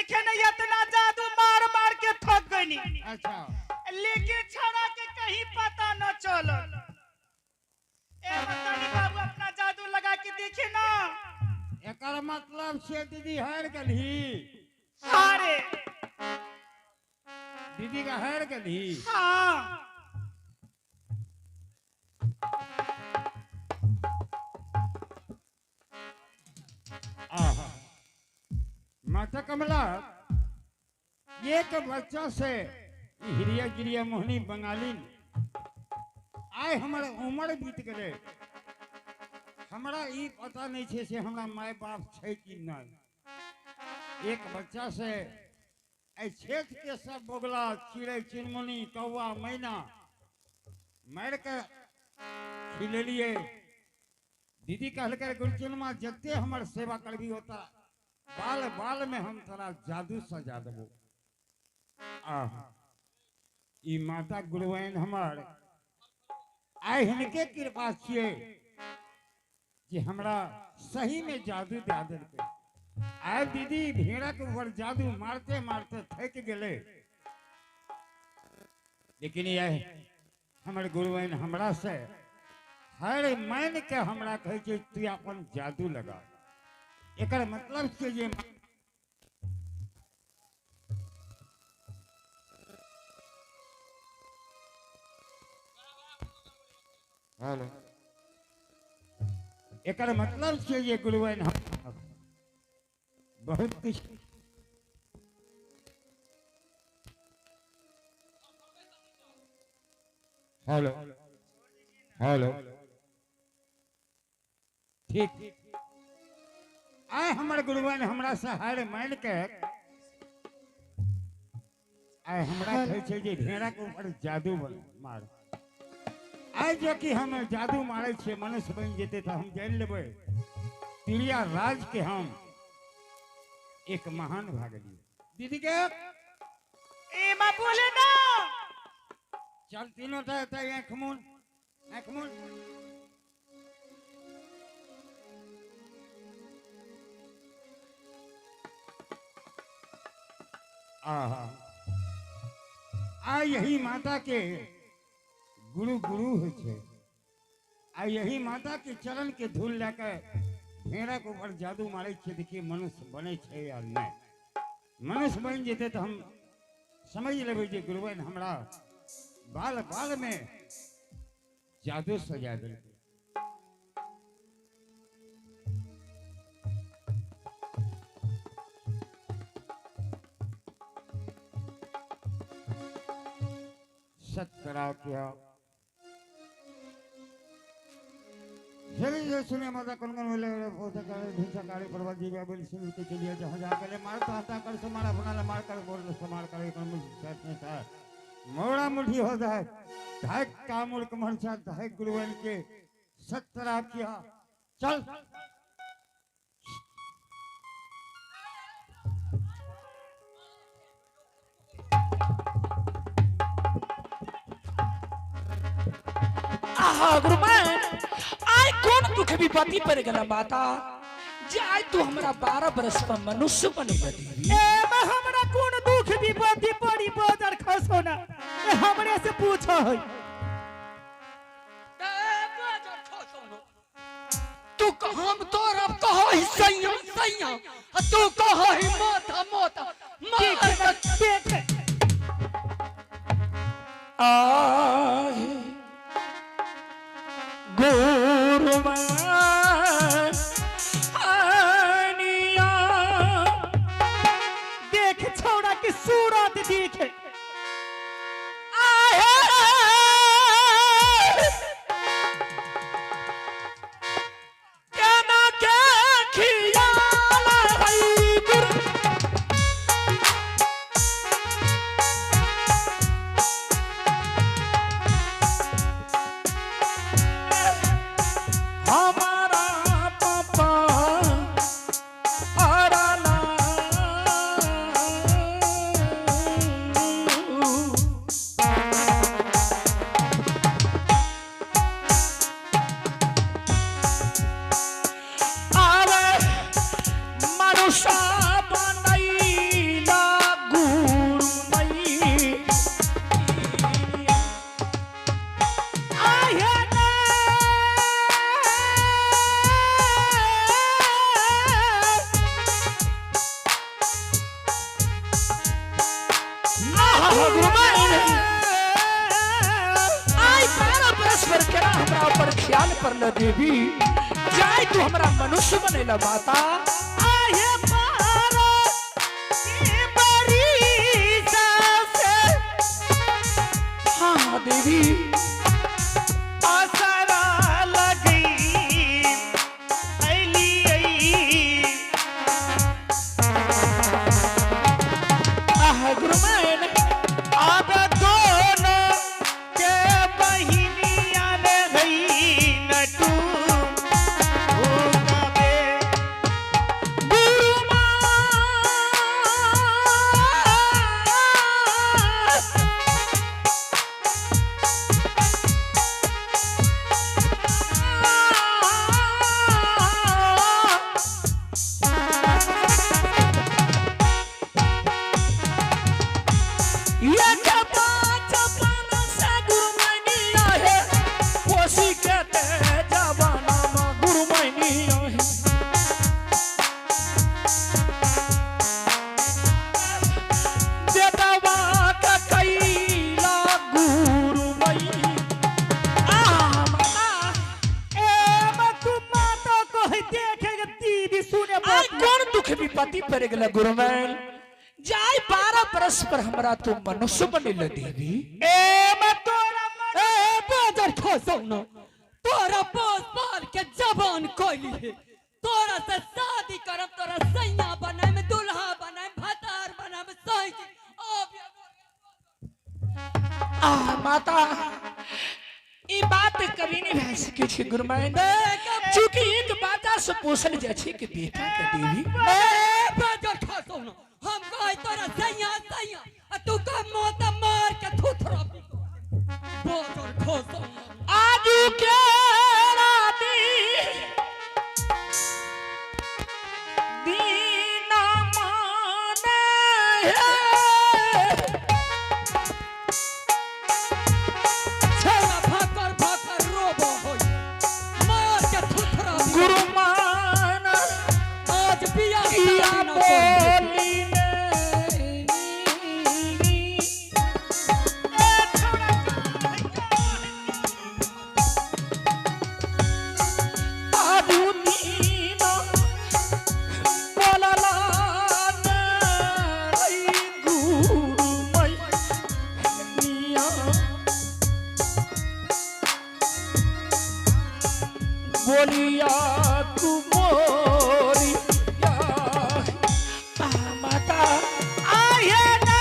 देखे न इतना जादू मार मार के थक गईनी। अच्छा। लेकिन छड़ा के कहीं पता न चलल। ए मस्तानी बाबू अपना जादू लगा के देखे ना। एकर मतलब से दीदी हार गेलही। अरे दीदी का हार गेलही। हाँ। आहा माता कमला, एक बच्चा से हिरिया गिरिया मोहनी बंगाली आय हमर उम्र बीत गए, हमरा ई पता नहीं छे से हमरा my बाप छे कि नहीं। एक बच्चा से एहि क्षेत्र के सब बोगला चिड़ै चिनमुनी कौआ मैना मारि के खिलेलिए। दीदी कहलकै गुरुचुनमा जते हमर सेवा करबी होता बाल बाल में हम तोरा जादू सजा देबो। आह ई माता गुरुआइन हमर आइ हिनके कृपा छियै जे हमरा सही में जादू दे देलकै। आइ दीदी भेड़ा के ऊपर जादू मारते मारते थकि गेलै, लेकिन यह हमर गुरुआइन हमरा से हर मान के हमरा कहै छै तू अपन जादू लगा। एकर मतलब छै जे हेलो, एकर मतलब छै जे गुरुआइन हम बहुत कुछ हेलो हेलो ठीक। आय हमर गुरुआइन हमरा से हार मान के आय हमरा कहै छै जे भेड़ा के ऊपर जादू मार। आय जो कि हम जादू मारै छियै मनुष्य बनि जेतै तऽ हम जानि लेबै तिरिया राज के हम एक महान भए गेलियै। दीदी के ए माँ बोले ना। चल तीनों टा एतऽ आँखि मुन आँखि मुन। आहा आ यही माता के गुरु गुरु होइ छै। आ यही माता के चरण के धूल लए के भेड़ा के ऊपर जादू मारै छियै, देखिए मनुष्य बनै छै या नहि। मनुष्य बनि जेतै तऽ हम समझ लेबै जे गुरुआइन हमरा बाल बाल में जादू सजा देलकै। सतरा किया जय सुने माता कौन कौन बोले पोता काले ढूंढा काले पर्वत जीवा बोल सुन के चलिए जहां जा कर मार तो हता कर से मारा बना मार कर बोल से मार कर एक मुझ साथ में था मोड़ा मुठी हो जाए ढाई कामुल कमर सा ढाई गुरुवन के सतरा किया। चल आहा गुरुमान, आय कौन दुख विपत्ति पर गेला माता जे आय तू हमरा 12 बरस पर मनुष्य बनेला देवी। ए माँ हमरा कौन दुख विपत्ति पड़ी बजर खसो ना, ए हमरे से पूछो है। तू हम तोरा कहो ही सैया सैया, तू कहो ही माता माता। देख आए गुरुमान आनिया। देख छोड़ा की सूरत देख। आए केना के खियाल है गुरु। हमारा पापा आराला। पड़ल देवी जाय तू हमरा मनुष्य बनेला माता। आहे पारा के बरिसा से हाँ हाँ देवी। आसरा लगई ऐली ऐ। आह गुरुमैन। अब दोनों के बहिनिया ने गई नटू ओ कबे। गुरु माँ एक पाँच पान से गुरुमैनी आहे, कोसी के ते जवाना मा गुरुमैनी आहे। बेटवा के कैला गुरुमैनी। आह माता। ए तू माता को ही देखे दीदी सुने आइ बात। कोन दुख विपत्ति पड़ गेल गुरुमैन जाय 12 बरस पर हमरा तू मनुष्य बनेल देवी। ए मैं तोरा ए बाजर खसौ न तोरा पोस पाल के जवान कोइली है, तोरा से शादी करब, तोरा सैया बनाए में दुल्हा बनाए भतार बनाए में सही अब। आह माता, ई बात कभी नहीं भए सकै छै गुरुमैन, चूंकि एक बाजा से पोसल जाइ छै कि बेटा के देवी। ए बाजर खसौ न हम कहे तोरा सैया सैया आ तू कह मौत मार के थुथरा बाजर खसौ न। आजू के राती दीना माने है। छेड़ा भाकर भाकर रोबो होई मार के थुथरा। गुरु मान आज बियाह किया शादी न करी। बोली नहीं। ए छोड़ा आजू दीना बोलला नहीं गुरु मैया। बोलिया कुमोरिया माता। आहे ना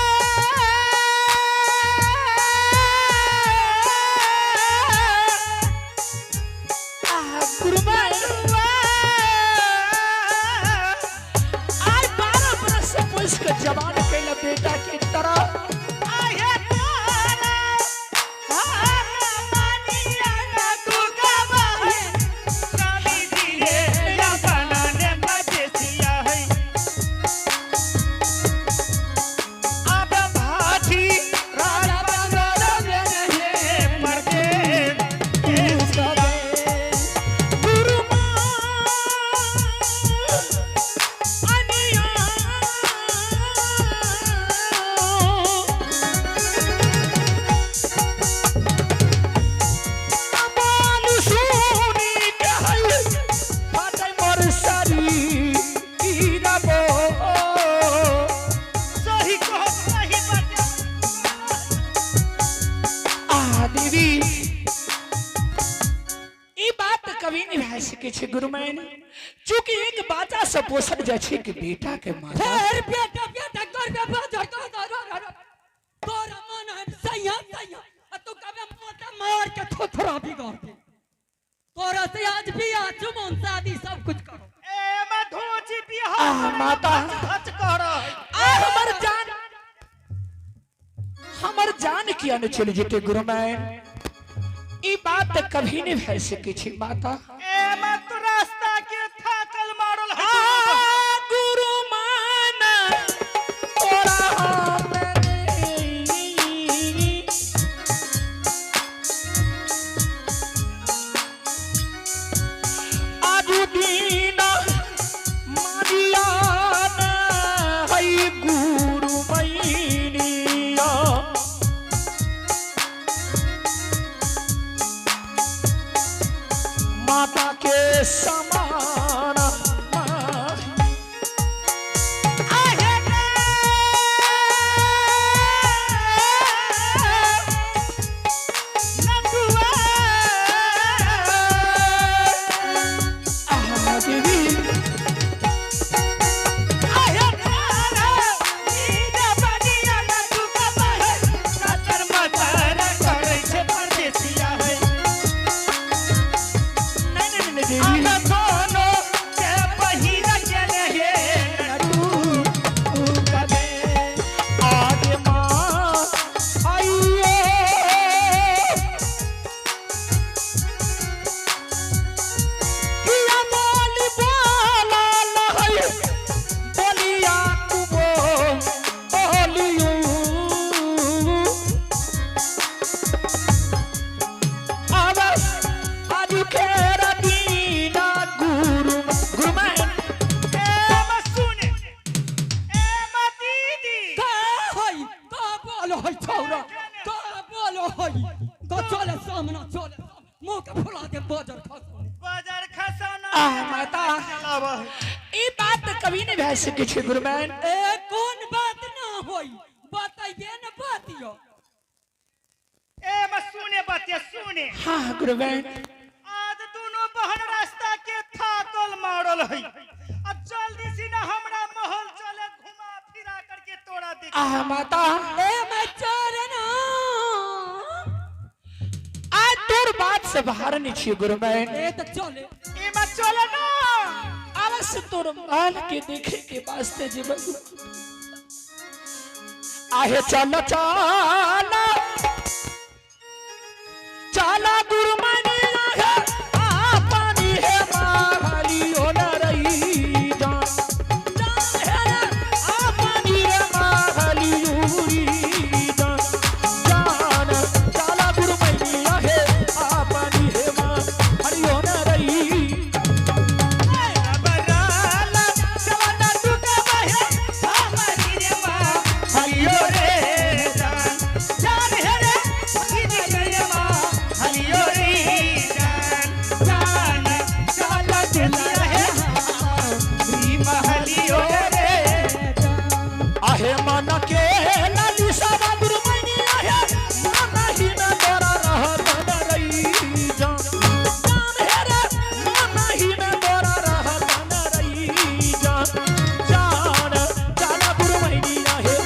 गुरुमैन आइ 12 बरस से पोस के जवान कैला बेटा के तरह। आहे तारा मानिया ना तू गवाहे स्वामी जी रे या बनाने मजेसिया है। अब भाठी राजा बंगाल में मर के गुरु अनिया बाल सुनी कहै फाटै मोर शरीर बो। सही कहो सही बात। आ देवी, ई बात कभी नहीं भए सकै छै गुरुमैन, चूंकि एक बाजा से पोसल जाइ छै कि बेटा के माता। फेर बेटा बेटा करबे बाजर कर तोरा मन है सैया सैया आ तू कबे मोटा मार के थोथरा बिगाड़ दे। तोरा से आज बियाह चुमन शादी सब कुछ करो। ए मधुची बिहार आह माता। हच कर है। आ हमर जान, हमर जान किया ने चलि जेतै गुरुमैन, ई बात कभी नहीं भए सकै छै माता। ए मत रास्ता के थाकल मारल है। आ गुरु मान तोरा हमरे आजू दीना मानिया न है गुरु मैनिया। सामना चले, मुंह के फुला दे बजर खसो। बाजार खसाना। आह माता, ई बात कभी नहीं भए सकै छै गुरुमैन। ए, कोन बात ना होई? बताइए न बातियो। ए बस सुने बातिया, सुने। हाँ गुरुमैन। आज दोनों बहन रास्ता के थाकल मारल है, अब जल्दी से ना हमरा महल चले, घुमा फिरा करके तोड़ा देख। आह माता। ए मैं चरना। आज तोर बात से बाहर नहीं छियै गुरुमैन। ए तो चले। ए मत चले ना। अवश्य तोर माल के देखे के वास्ते जीवन आहे। चल चल चला गुरुमैन, आहे आ पानी है माली ओ न रही जान जान है रे, आ पानी रे माली उरी जान जान। चला गुरुमैन आहे आ पानी है माली ओ न रही। हलियो रे जान जान हे रे, हलियो रे जान जान, चला दिया है हलियो रे। आहे मन के लाली सारा गुरुमैनी, आहे मन ही में तोरा रहत न रही जान जान हे रे, मन ही में तोरा रहत न रही जान जान। चला गुरुमैनी आहे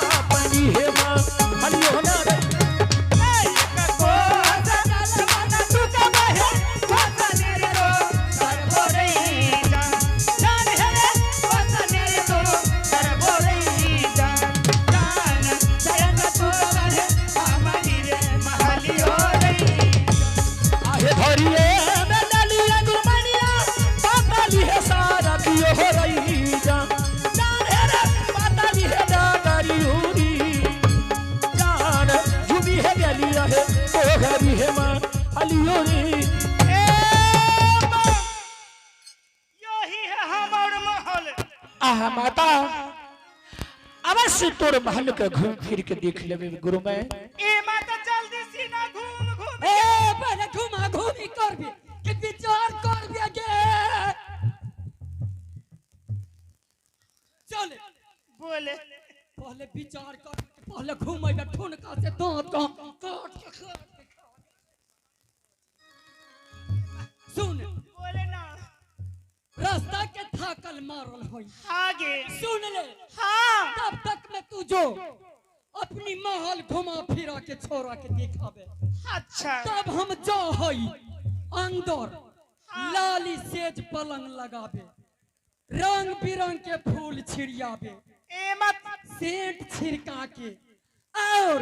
अपनी हे मां हलियो न रही। आहे धरिए में लालिया गुरुमैनिया पाताली है सारा दियो हो रही जान जान हे रे, पाताली है डाकारी उरी जान, जुबी है गलिया है ओ हरी है मां अलियो रे। यही है हमार महल। आह माता, अवश्य तोर महल के घूम फिर के देख लेबे गुरुमैन। ए माता, जल्दी सीना घूम घूम। ए पहले घुमा घूमी करबी कि विचार करबी गे? चले। बोले। पहले विचार कर, पहले घूमेबे, ठुनका से दांत का काट के खा के खा। सुन। बोले ना। रास्ता के थाकल मारल होई। आगे। सुन ले। हाँ। तब तक में तू जो अपनी महल घुमा फिरा के छोरा के दिखाबे। अच्छा। तब हम जो हई अंदर लाली सेज पलंग लगाबे, रंग बिरंग के फूल छिड़ियाबे, ए मत सेंट छिड़का के और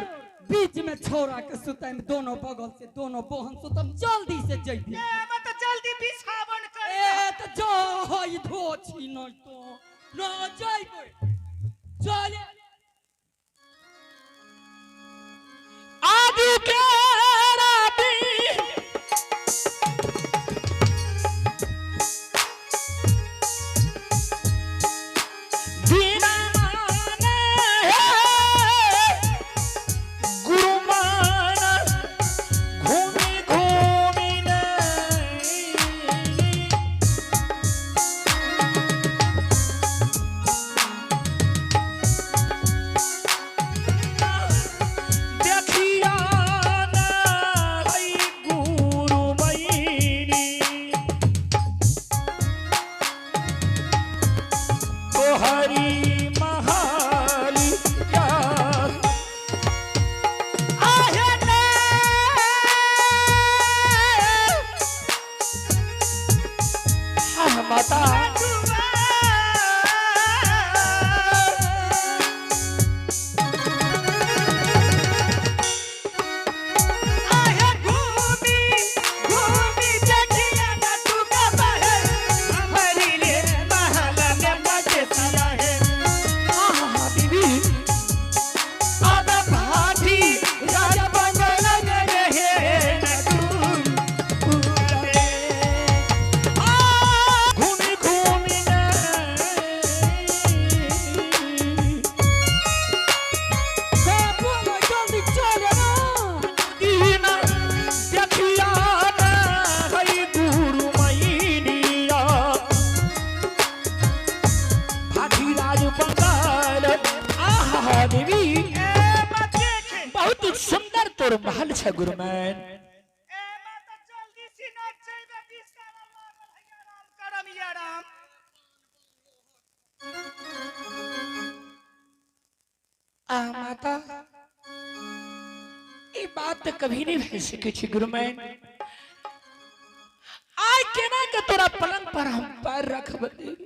बीच में छोरा के सुतम, दोनों बगल से दोनों बहन सुतम। जल्दी से जइबे। ए मत, जल्दी बिछावन कर। ए तो जो हई धो छी, नहीं तो न जइबे। चले। आदि के राती बिना माने है गुरुमान घूमी घूमी ने। तोर महल छै गुरुमैन। ए माता जल्दी से ना जइबे बिस्तारा लागल है, आराम करम या आराम। आ माता, ई बात तऽ कभी नहीं भए सकै छै गुरुमैन। आइ केना के तोरा पलंग पर हम पैर रखब देवी?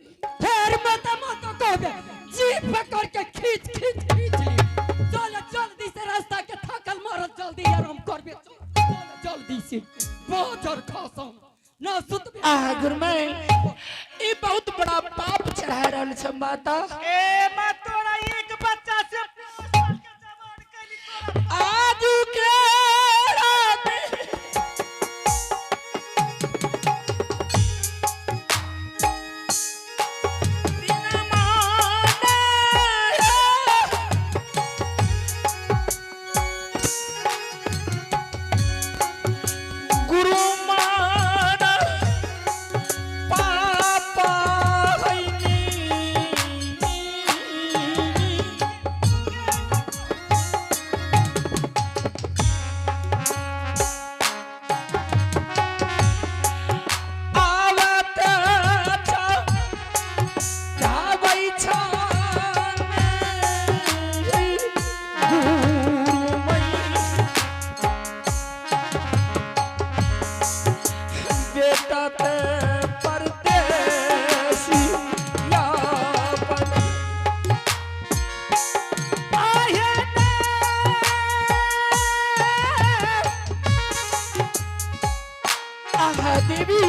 फेर माता माता कहबे, जीभ पकड़ के खींच खींच खींच ली। चल जल्दी से, रास्ता के थकल मारल, जल्दी आराम करबे। चल चल जल्दी से, बाजर खासम ना सुतबे। आ गुरुमैन, ई बहुत बड़ा पाप चढ़ा रहल छै माता। ए माँ, तोरा एक बच्चा से 5 साल के जवान कैली तोरा। आजू के रात बिना माने गुरु मान पापा हैनी। आवत जाबै छन गुरुमय, बेटा ते परदेसी यापन। आहे ने। आहा देवी,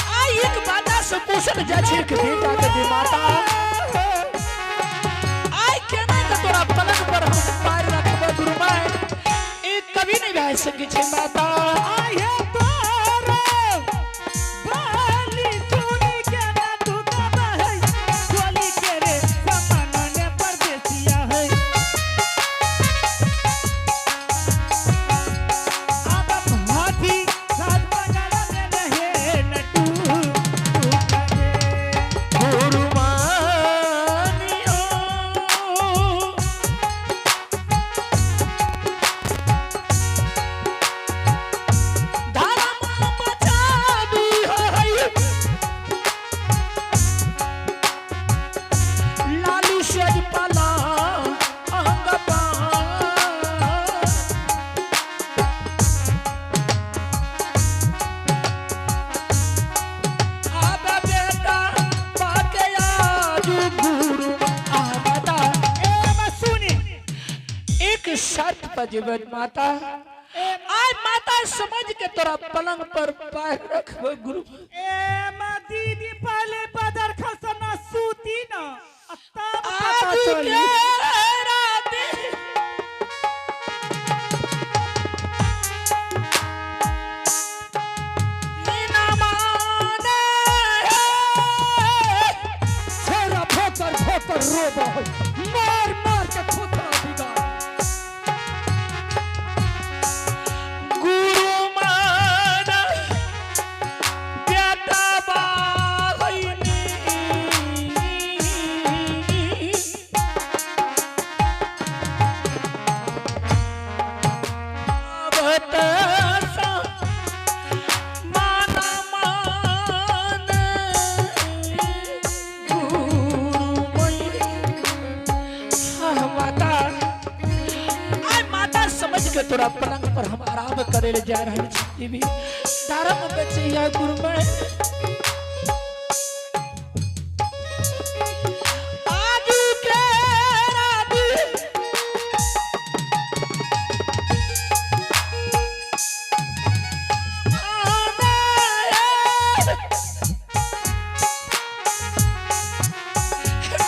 आ एक माता से पोसल जाइ छै एक बेटा के दे माता। आइ केना के तोरा पलंग पर हम पैर रखबै गुरुमाय? ई कभी नहीं भए सकै छै माता। आहे तोरा बाली सुनी के ना दुखब है, चोली के रे समान ने परदेसिया है। अब हाथी साथ बगल में रहे नटू तू करे। गुरुमानियो धर्म बचाबी है, लाली सेज पला अंग पान। आबा बेटा पाके आजू गुरु आ माता। ए बस सुनी। एक शर्त पर जीवन माता, आय माता समझ के तोरा पलंग पर पैर रखबो गुरु। ए माँ, दीदी पहले बदर खसना सूती ना आ तब पता आजू चली। के रात बिना माने छोरा भोकर भोकर रोबो है, मार मार के थोथरा बिगाड़। गुरु मान बेटा बाहिनी। आवत सा मान मान गुरुमय। हाँ माता, आय माता समझ के तोरा पलंग पर हम आराम करे ले जा रहल छी देवी। धर्म बचैया गुरुमय। आजू के रात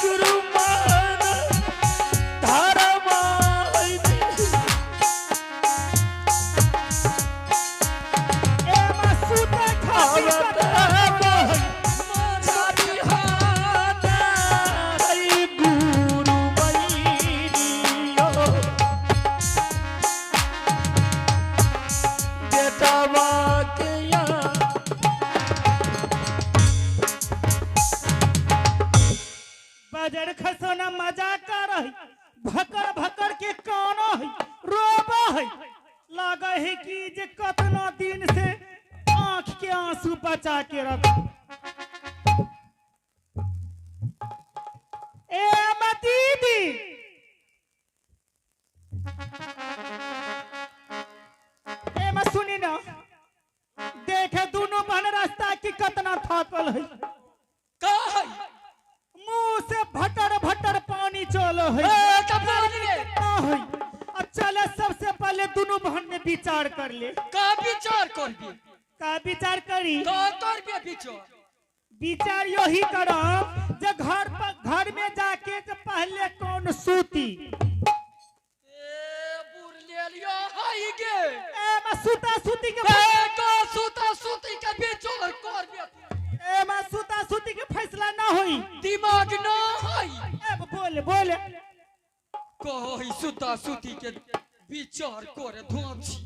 गुरु मान धर्म ए माँ, सूते खातिर आवत गुरु मैनियो बेटवा के बजर खसोना मजा कर है, भकर भकर के कानो है, रोबा है। बचा के रख। ए अम्मा दीदी, ए अम्मा सुनी ना, देखे दोनों बहन रास्ता की कतना थाकल है। का है? मुंह से भटर भटर पानी चलो है। ए, तब पानी रे। कितना है। चले सबसे पहले दोनों बहन में विचार कर ले। का विचार करबी? का विचार करी? का करबे विचार? विचार यही करब जे घर पर घर में जाके जे पहले कौन सूती। ए बुर ले लियो हाय गे। ए मैं सूता सूती के ए का सूता सूती के विचार करबे? ए मैं सूता सूती के फैसला ना होई। दिमाग ना होई। ए बोले बोले कही सुता सुती के विचार करे धोची।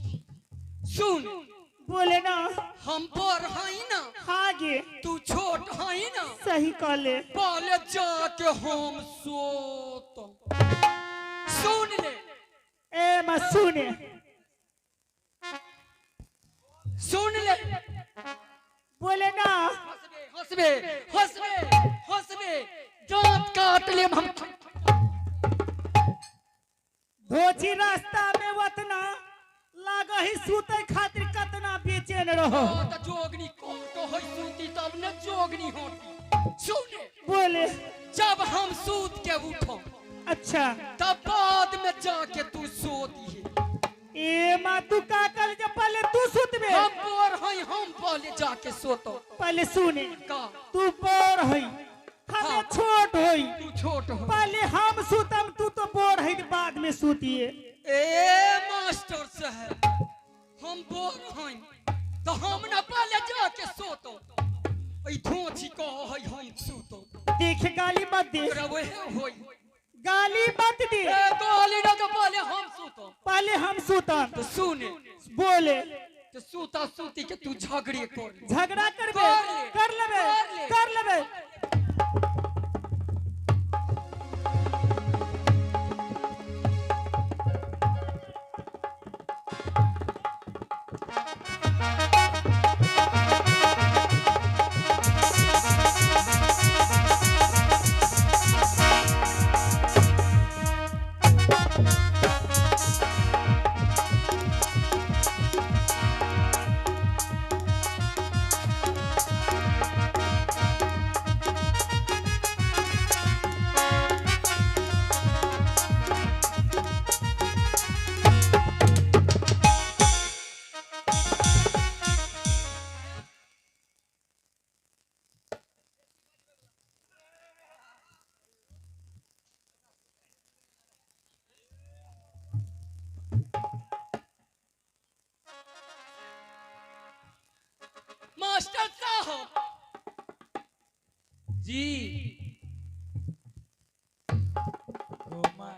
सुन बोले ना, हम बड़ हई ना, आगे तू छोट हई ना। सही कहले। पहले जाके हम सोत। सुन ले। ए मैं सुने। सुन ले। बोले ना। हंसबे हंसबे हंसबे दांत काट ले हम। धोची रास्ता में वतना लाग ही सूते खातिर कतना बेचैन रहो। त जोगनी कोटो होई सूती तब न जोगनी होती। सुने बोले जब हम सूत के उठो, अच्छा, तब बाद में जाके तू सोती है। ए माँ तू का कर जब पहले तू सूतबे? हम बोर हई, हम पहले जाके सोतो। पहले सुने का तू बोर हई, हमें हाँ। छोट होई, तू छोट हो। पहले हम सूतम, तू तो बोर हई, बाद में सूतिए। ए मास्टर साहब हम बोर हई तो हम न पहले जाके सोतो। ई धोची को हई हम सूतो। देख गाली मत दे। ओकरा वहे होई। गाली मत दे। ए गाली न दे, पहले हम सूतो। पहले हम सूतम। तो सुने बोले तो सूता सूती के तू झगड़े कर। झगड़ा करबे? कर ले। कर लेबे, कर ले। कर लेबे। मास्टर साहब जी रोमा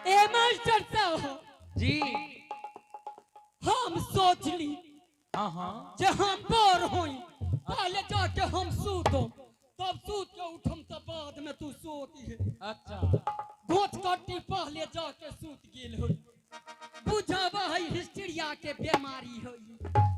ए मास्टर साहब जी हम सोचली हाँ हाँ जे हम बोर होई, पहले जाके हम सूतो, तब सूत के उठम तब बाद में तू सोती है। अच्छा गोच कट्टी पहले जाके सूत गेल होई। बुझावा है हिस्टीरिया के बीमारी होई।